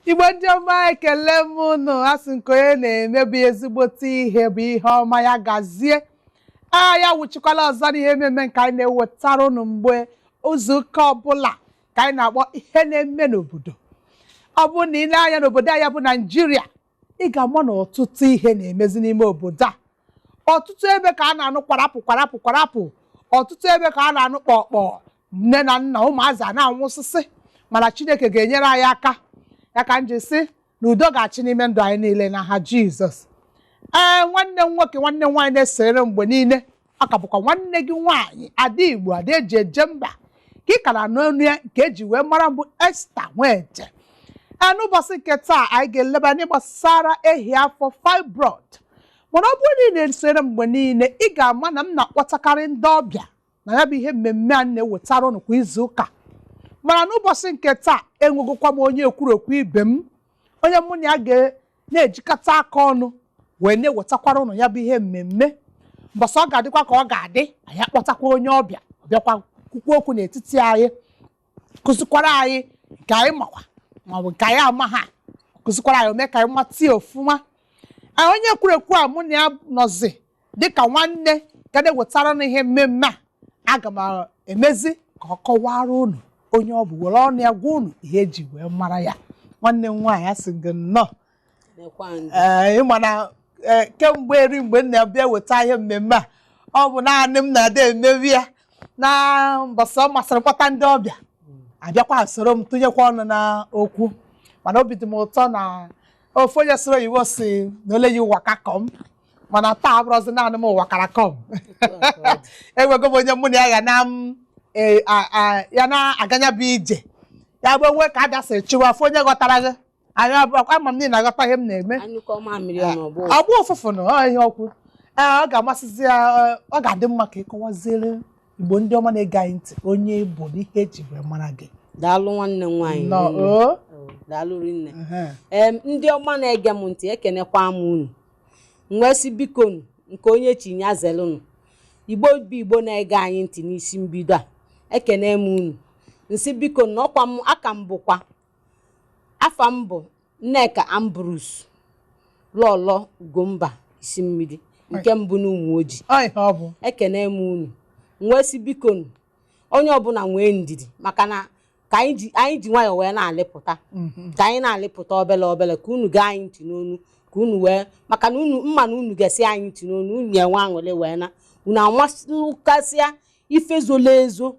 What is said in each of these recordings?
Igbo ndị ọma, ekele m unu. Asị nke onye na-eme bụ ezigbote ihe, bụ ihe ọma. Ya gazie. A ya wụchikwala ọzọ n'ihe mmemme nke anyị na-ewetara unu mgbe izuụka ọbụla ka anyị na-akpọ Ihe Na-eme n'Obodo. Ọ bụrụ na ị lee anya n'obodo anyị bụ Naijiria, ị ga-ama na ọtụtụ ihe na-emezi n'ime obodo a. Ọtụtụ ebe ka a na-anụ kwarapụ kwarapụ kwarapụ, ọtụtụ ebe ka a na-anụ kpọkpọ, nne na nna, ụmụazị a na-anwụsịsị. Mana Chineke ga-enyere anyị aka. Ya ka m ji sị na udo ga-achị n'ime ndụ anyị niile n'aha Jizọs. Ee, nwanne m nwoke, nwanne m nwaanyị na-esonyere m mgbe niile, ọ ka bụkwa nwanne gị nwaanyị, Ada Igbo, Ada eji eje mba, ka ị ka na-anụ ọnụ ya, nke eji wee mara mbụ, Esther Nwete. Ee, n'ụbọchị nke taa, anyị ga-eleba anya gbasara ehi afọ, fibroid. Mana ọ bụrụ na ị na-esonyere m mgbe niile, ị ga-ama na m na-akpọtakarị ndị ọbịa na ya bụ ihe mmemme a na-ewetara ụnụ kwa izu ụka. Mana n'ụbọchị nke taa, enwegokwa m onye ekwurekwu ibe m, onye mụ na ya ga na-ejikọta aka ọnụ wee na-ewetakwara ụnụ ya bụ ihe mmemme. Mbọsị ọ ga-adịkwa ka ọ ga-adị, anyị akpọtakwa onye ọbịa, ọ bịakwa kwukwu okwu n'etiti anyị, kụzikwara anyị nke anyị makwa maọbụ nke anyị ama ha, kụzikwara anyị, ome ka anyị mata ya ofụma. Ee, onye ekwurekwu a mụ na ya nọzi dịka nwanne ga na-ewetara ụnụ ihe mmemme a, aga m emezi ka ọ kọwara unu onye ọ bụ, were ọnụ ya gwa unu ihe eji wee mara ya. Nwanne m nwaanyị, asị gị nnọọ. Ee, ịma na ee, kemgbe eri mgbe m na-abịa weta ihe mmemme a, ọ bụ naanị m na-ada emebi ya. Na mbọsị ọ masịrị kpọta ndị ọbịa abịakwa soro m tụnyekwa ọnụ na okwu. Mana obi dị m ụtọ na ofu onye soro oyibo si na ole yi waka come, mana taa abụrụzi naanị m wakara come. Enwego m onye mụ na ya ga na m ya na-aganya bụ ije. Ya bụ onwe ka a bịa sị chịwa afọ onye ghọtara gị anyị ama m niile aghọta ihe m na-eme. Anyụkọ mamịrị ọnụ, ọgbọ. Ọgbọ ụfụfụ na ọ ihe okwu. Ee, ọ ga-amasịzi ya. Ọ ga-adị mma ka ị kọwaziere Igbo ndị ọma na-ege anyị ntị onye bụ na ihe eji wee mara gị. Daalụ, nwanne m nwaanyị. Nnọọ. Rinne. O. Oh, daalụ rinne. Ndị ọma na-ege m ntị, ekenekwa m unu. M wee sị, biko nu, nke onye chi ya zelụnụ. Igbo bụ Igbo na-ege anyị ntị n'isi mbido a, ekene m unu. Nsị, biko na ọkwa m aka m bụkwa afa m bụ Nneka Ambrose Lọlọ Ugomba isi mmiri nke mbụ n'ụmụ ojii. Ọ ihe ọ bụ. Ekene m unu. M wee sị, biko nu, onye ọbụla nwee ndidi, maka na ka anyị ji nwayọọ wee na-alịpụta, ka anyị na-alịpụta obele obele, ka unu gaa anyị ntị n'onu, ka unu wee, maka na unu mma na unu ga-esi anyị ntị n'onu, unu ga-enwe aṅụrị wee na unu amasịkasịa ife zolo ezo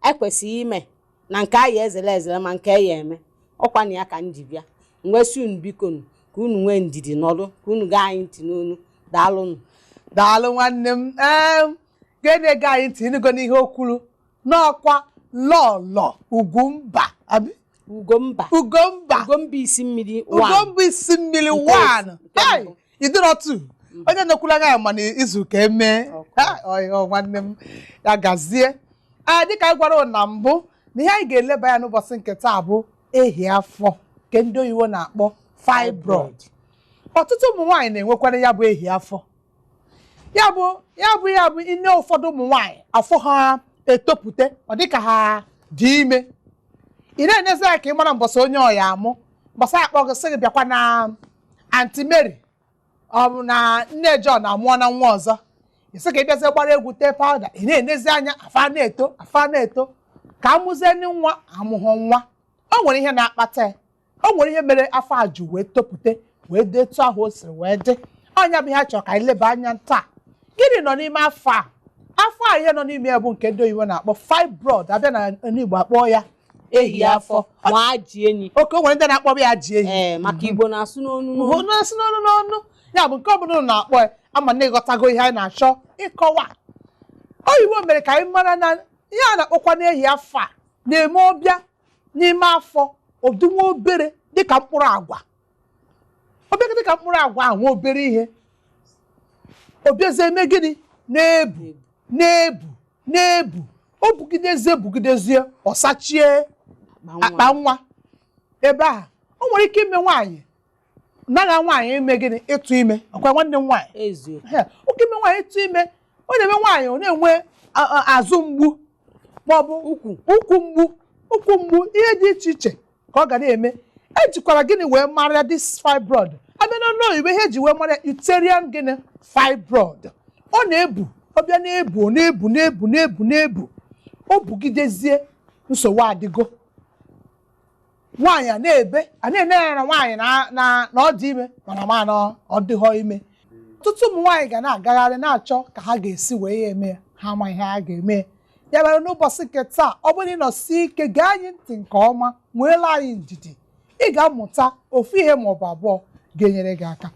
ekwesịghị ime na nke anyị ezere ezere, ma nke ya eme ọkwa na ya ka m ji bịa. M wee sị unu, biko nu, ka unu nwee ndidi nọrụ, ka unu gaa anyị ntị n'onu. Daalụnụ. Daalụ, nwanne m. Ee, gee na-ege anyị ntị, ịnụgo n'ihe o kwuru n'ọkwa Lọlọ Ugwumba, abi? Ugomba. Ugomba. Ugomba isi mmiri one. Ugomba isi mmiri Nke one. nke Hey, mbụ. ịdịrọ tu onye nọkwuru anya ma na izu ka emee. Ha, ọ ihe ọ, nwanne m, ya gazie. Ee, dịka anyị gwara unu na mbụ na ihe anyị ga-eleba ya n'ụbọchị nke taa bụ ehi afọ, nke ndị oyibo na-akpọ fibroid. Ọtụtụ ụmụ nwaanyị na-enwekwara ya bụ ehi afọ. Ya bụ ine ụfọdụ ụmụ nwaanyị, afọ ha etopute, ọ dịka ha dị ime. Ị na-enezi ya ka ị mara mbọsị onye ọya amụ, mbọsị akpọ gị sị gị bịakwa na Aunty Mary, ọ bụ na nne John amụọ na nwa ọzọ. Ị sị ka ị bịazie gbara egwu, tee powder. Ị na-enezi anya, afa na-eto, afa na-eto, ka amụzie nwa, amụghọ nwa. O nwere ihe na-akpata ya, o nwere ihe mere afọ a ji wee topute wee dị etu ahụ o siri wee dị. Ọnya bụ ihe a chọrọ ka anyị leba anya taa. Gịnị nọ n'ime afọ a? Afọ a, ihe nọ n'ime ya bụ nke ndị oyibo na-akpọ fibroid. Abịa na n'Igbo, akpọ ya ehi afọ ma ajị enyi. Oke, o nwere ndị na-akpọ ya ji ehi. Ee, maka Igbo na-asụ n'onu Bụ n'onu. Na-asị n'ọnụ n'ọnụ. Ya bụ, nke ọbụla unu na-akpọ ya, ama na ịghọtago ihe anyị na-achọ ịkọwa. Oyibo mere ka anyị mara na ihe a na-akpọkwa n'ehi afọ a na-eme ọbịa n'ime afọ, ọdịnwa obere dịka mkpụrụ agwa, obere dịka mkpụrụ agwa ahụ, nwa obere ihe. Obiazie eme gịnị? Na-ebu, na-ebu, na-ebu. O bugidezie, bugidezie, ọ sachie akpa nwa ebe ahụ. O nwere ike ime nwaanyị naghị nwaanyị ime gịnị? Ịtụ ime. Ọkwa, nwanne m nwaanyị? Eziokwu. He, oke ime nwaanyị ịtụ ime, ọ na-eme nwaanyị ọ na-enwe azụ mgbu maọbụ ukwu. Ụkwụ mgbu, ụkwụ mgbu, ihe dị iche iche ka ọ ga na-eme. Ejikwara gịnị wee mara this fibroid? Abịa n'ọnụ oyibo, ihe eji wee mara uterine gịnị? Fibroid. Ọ na-ebu, ọbịa na-ebu, ọ na-ebu, na-ebu, na-ebu, na-ebu, o bugidezie, nsogbu adịgo. Nwaanyị a na-ebe, a na-ene ya na nwaanyị na ọ dị ime, mana ma na ọ dịghọ ime. Ọtụtụ ụmụ nwaanyị ga na-agagharị na-achọ ka ha ga-esi wee ya eme ya, ha ama ihe ha ga-eme ya. Mere n'ụbọchị nke taa, ọ bụrụ na ị nọsi ike gee anyị ntị nke ọma, nweela anyị ndidi, ị ga-amụta ofu ihe maọbụ abụọ ga-enyere gị aka.